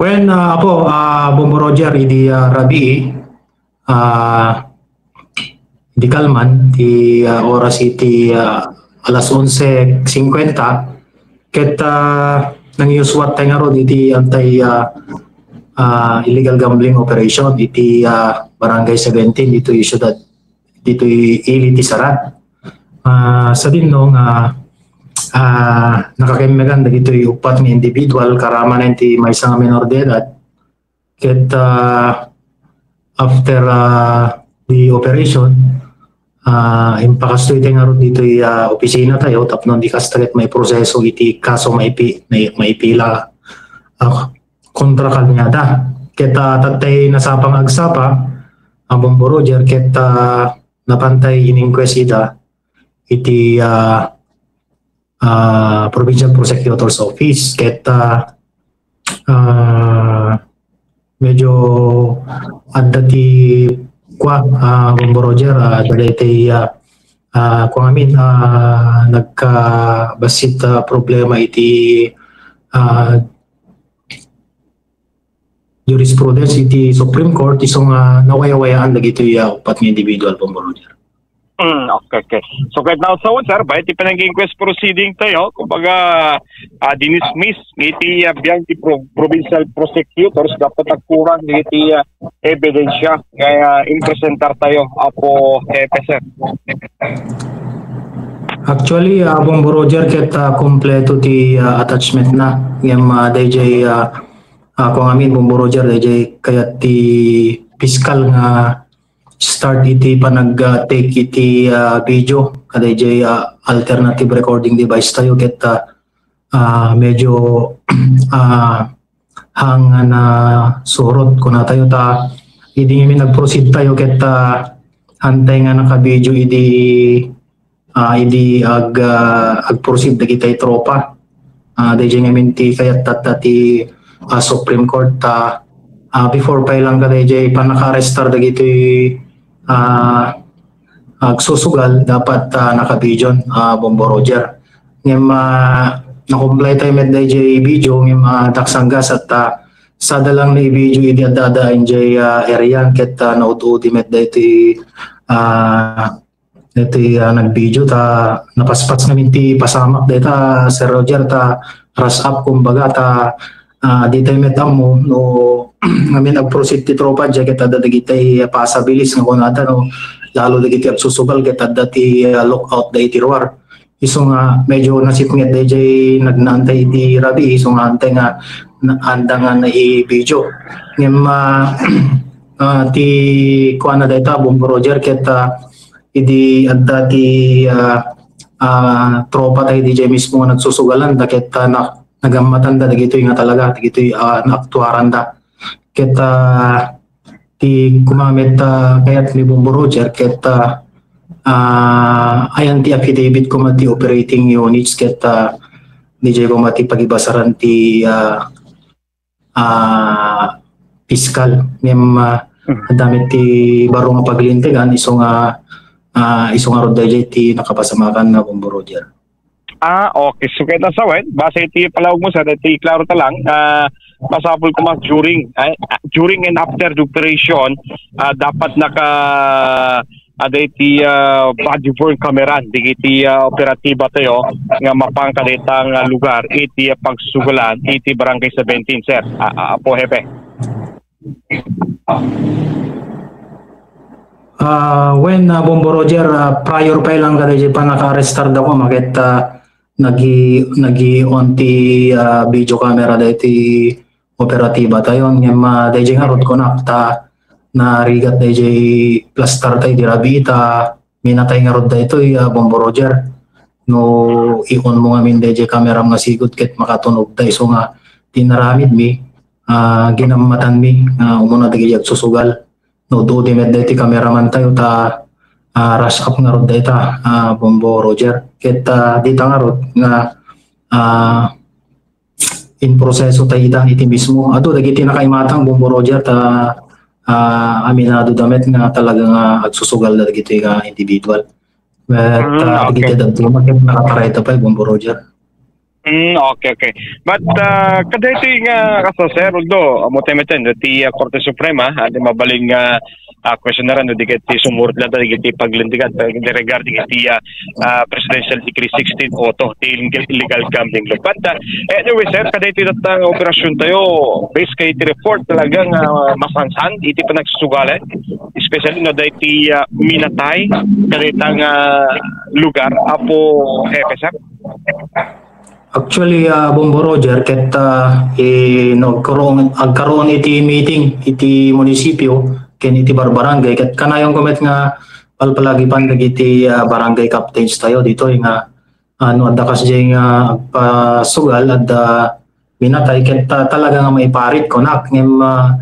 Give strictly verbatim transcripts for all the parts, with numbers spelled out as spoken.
Wen, ah, apo, ah, Bombo Roger, idi, ah, rabii, ah, idi kalman, ti, ah, oras iti, ah, alas onse singkwenta, ket, ah, nangiyuswat tayo ngarud iti antay, ah, ah, illegal gambling operation iti, ah, Barangay seventeen ditoy siyudad, ditoy ili ti Sarat. Ah, sadino nga, ah, nakakemmegan dagitoy uppat nga individual, karamanen ti maysa nga menor de edad. Ket, ah, after, ah, the operation, ah, impakastoy tayo ngarud ditoy, ah, opisina tayo tapno di kasta ket maiproseso iti kaso maipi-, mai-, maipila, ah, kontra kaniada. Ket, ah, tattay nasapa nga agsapa, ah, Bombo Roger, ket, ah, napantay in-inquest ida iti, ah, ah, Provincial Prosecutor's Office. Ket, ah, ah, medyo adda ti kua, ah, Bombo Roger, ah, adda daytoy, ah, ah, kua ngamin, ah, nagkabassit, ah, problema iti, ah, jurisprudence iti Supreme Court, isu nga nawayawayaan dagitoy, ah, uppat nga individual, Bombo Roger. Mm, okay, okay. So, ket now, so, sir, ba, iti panag-inquest proceeding tayo, kumbaga, ah, dinismiss iti, ah, biag ti pro-, provincial prosecutors, dapat agkurang iti, ah, ebidensya nga, ah, impresentar tayo, Apo Hepe, sir. Actually, ah, Bombo Roger, ket, ah, kompleto ti, ah, attachment na. Ngem, ah, dayjay, ah, ah, kung amin, Bombo Roger, dayjay kayat ti piskal nga start iti panag, ah, take iti, ah, video, kadayjay, ah, alternative recording device tayo, ket, ah, ah, medyo, ah, hang nga nasurot, kuna tayo ta, idi ngamin nag-proceed tayo ket, ah, antay nga naka-video idi, ah, idi ag-, ah, ag-proceed dagitay tropa. Ah, dayjay ngamin ti kayat tatta ti, ah, Supreme Court ta, ah, before pa lang kadayjay pannaka-arrestar dagitoy, ah, agsusugal, dapat, ah, naka-video, ah, Bombo Roger. Ngem, ah, na-comply tayo met dayjay video, ngem, ah, daksanggas at, ah, sada lang na i-video idi adda-adda enjay, ah, area, ket, ah, naud-udi met daytoy, ah, daytoy, ah, nag-video ta napaspas ngamin ti pasamak dayta, Sir Roger, ta rush up, kumbaga, ta, ah, di tayo met ammo no ngamin ag-proceed ti tropa, diay ket adda dagitay pasabilis nga kunada, no, lalo dagiti agsusugal ket adda ti, ah, lookout daydi ruar. Isu nga medyo nasipnget dayjay nagnaantay iti rabii, isu nga antay nga na-, anda nga nai-video. Ngem, ah, ah, ti kuana dayta, Bombo Roger, ket, ah, idi adda ti, ah, ah, tropa tayo dayjay mismo nga nagsusugalan da ket, ah, na-, nagammatanda dagitoy nga talaga, dagitoy, ah, naaktuaranda. Ket, ah, ti kumamet, ah, kayat ni Bombo Roger, ket, ah, ah, ayan ti affidavit koma ti operating units, ket, ah, dayjay koma ti pagibasaran ti, ah, ah, piskal. Ngem, ah, Mhm. adda met ti baro nga paglintegan, isu nga, ah, isu ngarud dayjay ti nakapasamakan na, Bombo Roger. Ah, okay. So, ket sawen, base iti palaog mo, sir, iti klaro ta lang, ah, masapul koma during, ay, ah, during and after the operation, ah, dapat naka, ada iti, ah, body worn camera, dagiti, ah, operatiba tayo nga mapan kadayta nga lugar iti, ah, pagsugalan iti Barangay seventeen, sir. Ah, ah, Apo Hepe. Ah, wen, ah, Bombo Roger, ah, prior pa lang kadayjay pannaka-arrestar da koma ket, ah, nagi-, nagi-on ti, ah, video camera daytoy operatiba tayo. Ngem, ah, dayjay ngarud kunak ta narigat dayjay plastar tayo di rabii ta minatay ngarud daytoy, ah, Bombo Roger. No i-on mo ngamin dayjay camera nga sigud ket makatunogda isu nga ti naramidmi, ah, ginammatanmi nga umuna dagiti agsusugal. No, udi met daytoy cameraman tayo ta, ah, rush up ngarud dayta, ah, Bombo Roger. Ket, ah, dita ngarud nga, ah, in proseso tayo ita iti mismo. Adu dagiti nakaimatang, Bombo Roger, ta, ah, aminado da met nga talaga nga agsusugal da dagiti nga individual. Ket, Mm, ah, dagiti okay. Dadduma ket nakatarayda pay, Bombo Roger. Mm, okay, okay. But, ah, kadaytoy nga kaso, sir, although, amo tayo metten, ti, ah, Korte Suprema, ah, di mabalin nga, ah, questioneran, no, di ket ti sumuroten dagiti paglintigan, pag-, regarding iti, ah, ah, Presidential Decree sixteen oh two, ti illegal, illegal gambling law. But, ah, anyway, sir, kadaytoy datang operasyon tayo, based kay ti report, talagang, ah, masansan, iti panagsusugal, eh. Especially, no, daytoy, ah, minatay, kadayta nga lugar, Apo Hepe, sir. Actually, ah, Bombo Roger, ket, ah, i-, no, agkaroon, agkaroon iti meeting iti munisipyo ken iti barbarangay, ket kanayonko met nga palpalagipan dagiti, ah, barangay captains tayo ditoy nga, ah, no adda kasdiay nga agpasugal, adda minatay, ket, ah, talaga nga maiparit kunak, ngem, ah,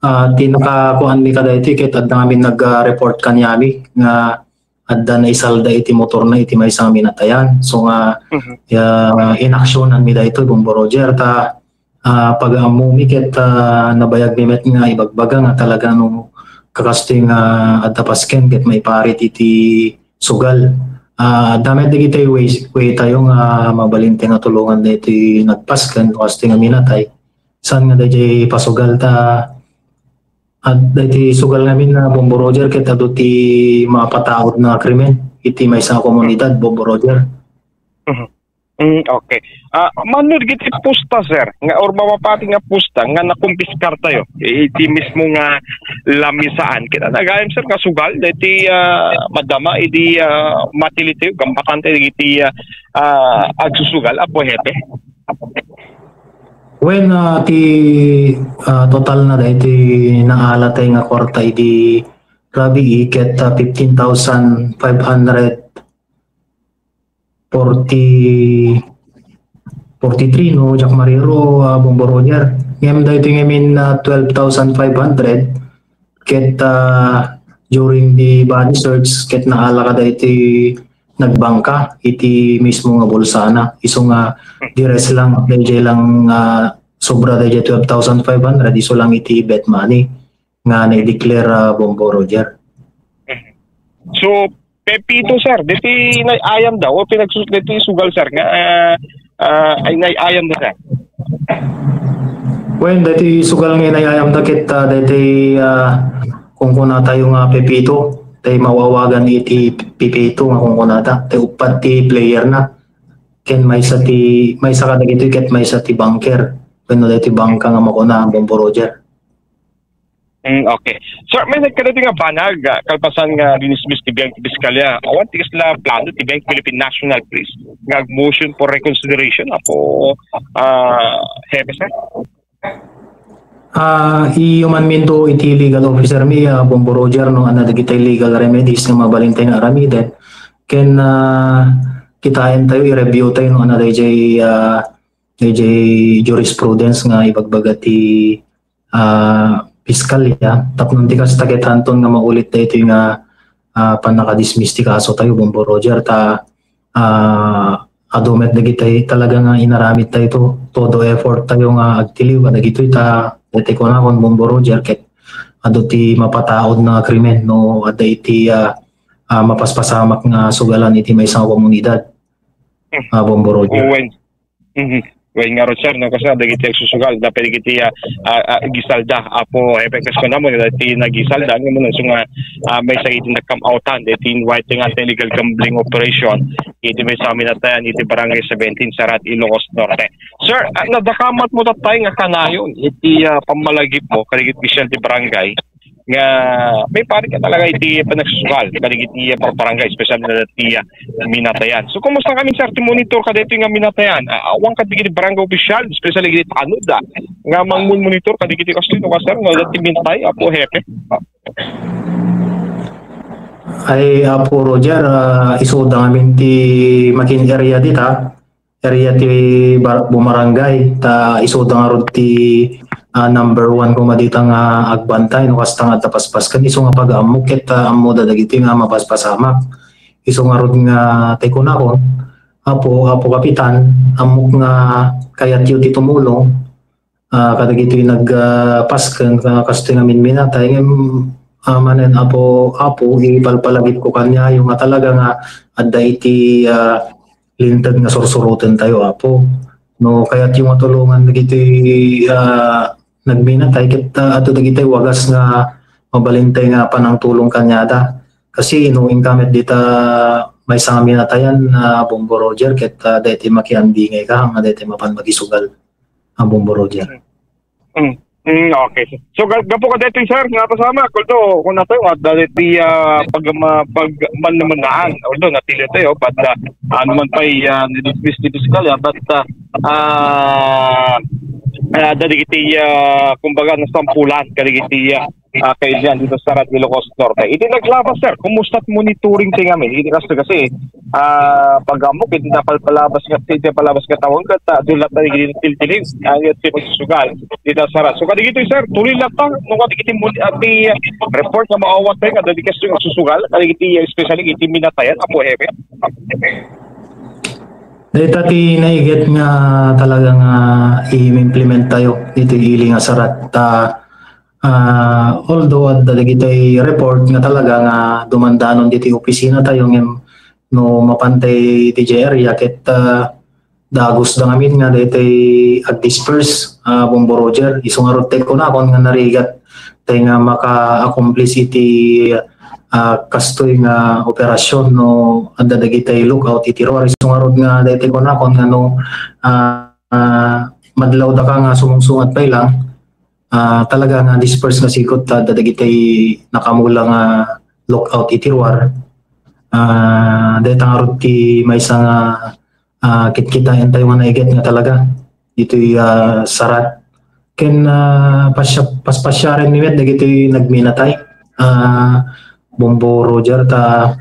ah, ti nakakuanmi kadaytoy ket adda ngamin nag-, ah, report kaniami nga adda naisalda iti motorna iti maysa nga minatayan. So nga, Mhm. ya, inaksionanmi daytoy, Bombo Roger, ta, ah, pag-ammomi ket, ah, nabayagmi met nga ibagbaga nga talaga no kakastoy nga adda pasken ket maiparit iti sugal. Ah, adda met dagiti way, way tayo nga mabalin ti nga tulongan daytoy nagpasken no kastoy nga minatay. Saan nga dayjay pasugal ta At daytoy sugal ngamin a Bombo Roger ket adu ti mapataudna a krimen iti maysa a komunidad, Bombo Roger. Mhm. Mm, okay. Ah, mano dagiti pusta, sir, nga or mapapati nga pusta nga nakumpiskar tayo iti mismo nga lamisaan. Ket nagayam, sir, nga sugal daytoy, ah, madama idi, ah, matilid tayo, gampatan tayo dagiti, ah, ah, agsusugal, Apo Hepe. Wen, ah, ti, ah, totalna daytoy naalatay nga kuarta idi rabii ket, ah, fifteen thousand five hundred forty, forty-three, no, Jack Mariro, ah, Bombo Roger. Ngem daytoy ngamin, ah, twelve thousand five hundred ket, ah, during the body search ket naala kadaytoy nagbangka iti mismo nga bulsana. Isu nga di rest lang, dayjay lang, ah, sobra dayjay twelve thousand five hundred, isu lang iti bet money nga na-declare, ah, Bombo Roger. Mhm. So, Pepito, sir, daytoy inay-ayam da o pinagsus-, daytoy sugal, sir, nga, ah, ah, ay inay-ayam da, sir? Well, daytoy sugal nga inay-ayam da ket, ah, daytoy, ah, kunkuna tayo nga Pepito, tay mawawagan iti Pepito nga kunkunata, tay uppat ti player na. Ken maysa ti, maysa kadagitoy ket maysa ti banker. Wenno daytoy bangka nga makuna, Bombo Roger. Mm, okay. Sir, may nagkadati nga banag, ah, kalpasan nga dinismiss ti Bank ti Piskalya. Awan ti kasla plano ti Bank Philippine National Police nga ag-motion for reconsideration, Apo, ah, Hepe, sir? Ah, iyumanminto iti legal officer mi, ah, Bombo Roger, no, adda dagiti legal remedies nga mabalin tayo nga aramiden. Ken, ah, kitaen tayo, i-review tayo, no, adda dayjay, ah, dayjay jurisprudence nga ibagbaga ti, ah, piskalya. Tapno ti kasta ket hanton nga maulit daytoy nga, ah, pannakadismiss ti kaso tayo, Bombo Roger, ta, ah, adu met dagiti talaga nga inaramid tayo to, todo effort tayo nga agtiliw kadagitoy ta daytoy kunakon, Bombo Roger, ket adu ti mapataudna nga krimen no adda iti, ah, ah, mapaspasamak nga sugalan iti maysa nga komunidad, ah, Bombo Roger. Wen. Mhm. Wen ngarud, sir, no, kasla dagiti agsusugal, da pwede iti, ah, ah, ah, gisalda, Apo, eh, kas kunam, dagiti nagisalda, ngem isu nga, ah, maysa iti nagkam-outan, dagiti invite nga illegal gambling operation, iti maysa a minatayan, iti Barangay seventeen, Sarat, Ilocos Norte. Sir, ah, nadakamat mo tatay nga kanayon, iti, ah, pammalagip mo, kadagiti official ti barangay, nga maiparit nga talaga iti panagsusugal kadagiti barangay, especially na dati, ah, minatayan. So, kumusta kami, sir, ti monitor kadagiti nga minatayan? Ah, awan kadagiti barangay official, especially dagiti tanod, ah, nga mangmon-monitor kadagiti kastoy, no, sir, nga dati minatay, Apo Hepe? Ay, Apo Roger, ah, isuda ngamin ti makin area dita. Area ti bar-, bumarangay, ta isuda ngarud ti, ah, number one koma dita nga agbantay no kasta nga adda paspasken, isu nga pag-ammok ket, ah, ammoda dagiti nga mapaspasamak. Isu ngarud nga tay kunakon, Apo, Apo Kapitan, ammok nga kayatyo ti tumulong, ah, kadagitoy nag, ah, pasken, ka-, kastoy nga minminatay, ngem, ah, manen, Apo, Apo, ipalpalagipko kaniayo nga talaga nga adda iti, ah, linteg nga sursuroten tayo, Apo. No kayatyo nga tulongan dagiti, ah, nagminatay ket, ah, adda dagiti wagas nga mabalintay nga panangtulong kaniada. Kasi no inka met dita maysa nga minatayan, ah, Bombo Roger, ket, ah, daytoy makiandingay ka nga daytoy mapan makisugal, ah, Bombo Roger. Mm. Mm, okay. So, ga-, gapu kadaytoy, sir, nga pasamak, although, kung nato, at dati, ah, pag, ma-, pag, man naman naan, although, natili tayo, but, ah, ano man pa, ah, na-dismiss ni piskal, ah, but, ah, ah, ah, dati, ah, kumbaga, nasampulan, kadagiti, ah, ah, kaibigan dito sa Sarat, Ilocos Norte. Iti naglabas, sir, kumusta monitoring ti ngamin? Iti kasto kasi, ah, pag-amok, iti napalpalabas nga, iti palabas nga tawag, ket, ah, dulat na iti tiltiling, ah, iti pagsusugal, dito sa Sarat. So, kadagito, sir, tuloy lang ta, no, kadagiti muli, ati, ah, report nga maawan tayo, kadagiti kasto nga susugal, kadagiti, ah, especially iti minatayan, Apo Hepe. Dayta ti naiget nga talaga nga i-implement tayo ditoy ili nga Sarat. Ta, ah, although adda dagitoy report nga talaga nga dumandanon ditoy opisina tayo ngem no mapantay iti area ket, ah, dagus da ngamin nga daytoy ag-disperse, ah, Bombo Roger. Isu ngarud ti kunakon nga narigat tay nga maka-accomplish iti, ah, kastoy nga operasyon no adda dagitay lookout iti ruar. Isu ngarud nga daytoy kunakon nga no, ah, ah, madlawdaka nga sumungsungat pay lang, ah, talaga nga disperse nga sigud ta adda dagitay nakamula nga lookout iti ruar. Ah, dayta ngarud ti maysa nga, ah, kitkitaentayo nga naiget nga talaga ditoy, ah, Sarat. Ken, ah, pasya-, paspasyarenmi met dagitoy nagminatay, ah, Bombo Roger, ta,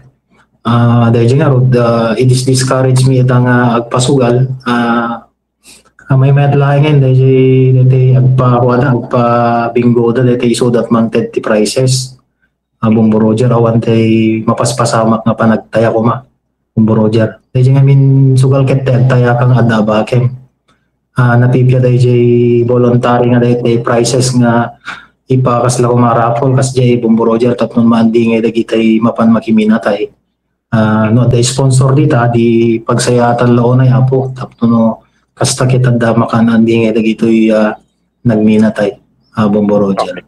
ah, daydiay ngarud, ah, i-discourage mi ita nga agpasugal, ah, amay met laengen daydiay, daydiay agpa-, kuana, agpabinggoda, daydiay isudat mangted ti prices. Ah, Bombo Roger, awan tay mapaspasamak nga panagtaya koma, Bombo Roger. Daydiay ngamin sugal ket tay agtaya ka nga adda abakem. Ah, napipia daydiay voluntary nga daydiay prizes nga ipakasla koma raffle, kasdiay, Bombo Roger, tapno maandingay dagitay mapan makiminatay. Ah, no adda sponsor dita, di pagsayaatan la unay, Apo, tapno no kasta ket adda makaandingay dagitoy, ah, nagminatay, ah, Bombo Roger.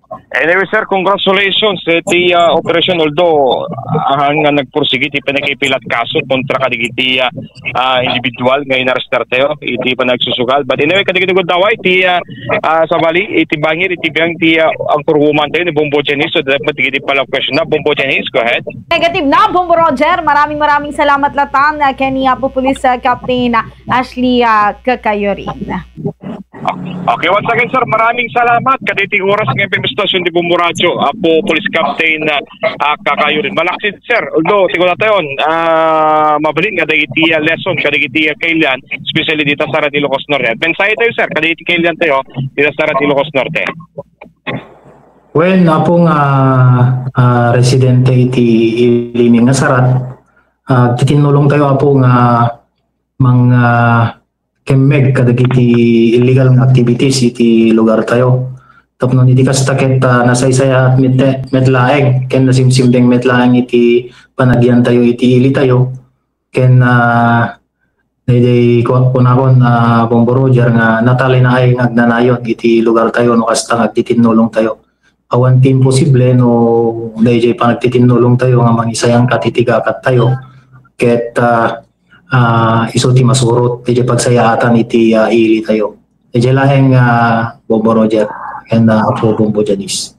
Anyway, sir, congratulations iti, ah, operasyon, although, ah, nga nagpursigi ti panakipilat kaso kontra kadagiti, ah, ah, individual nga inarestar tayo iti panagsusugal. But anyway, kadagiti gundaway, ti, ah, ah, sabali, iti bangir, iti biang ti, ah, anchorwoman tayo ni Bombo Janice. So, dapat iti pala question na, Bombo Janice, go ahead. Negative na, Bombo Roger. Maraming, maraming salamat latan, ah, ken ni Apo Police, ah, Captain, ah, Ashley, ah, Kakayorin. Okay, once again, sir, maraming salamat kaditi oras nga imbestasyon di Bombo Radyo, Apo Police Captain, ah, ah, Kakayorin. Malaksid, sir, although, siguro tayo, ah, mabalin nga dagiti, ah, lesson, kadagiti, ah, kailian, especially dita sa Sarat, Ilocos Norte. Mensahe tayo, sir, kadagiti kailian tayo, dita sa Sarat, Ilocos Norte. Wen, Apo nga, ah, residente iti ili mi nga Sarat, ah, agtitinnulong tayo, Apo, nga mang, ah, kemmeg kadagiti illegal nga activities iti lugar tayo. Tapno iti kasta ket, ah, nasaysayaat met, met laeng ken nasimsimdeng met laeng iti panagyan tayo iti ili tayo. Ken, ah, daydiay ku-, kunakon, ah, Bombo Roger, nga natalinaay nga agnanayon iti lugar tayo no kasta nga agtitinnulong tayo. Awan ti imposible no daydiay panagtitinnulong tayo nga mangisayangkat iti gakat tayo. Ket, ah, ah, isu ti masurot daydiay pagsayaatan iti, ah, ili tayo. Daydiay laeng, ah, Bombo Roger, ken, ah, Apo Bombo Janice.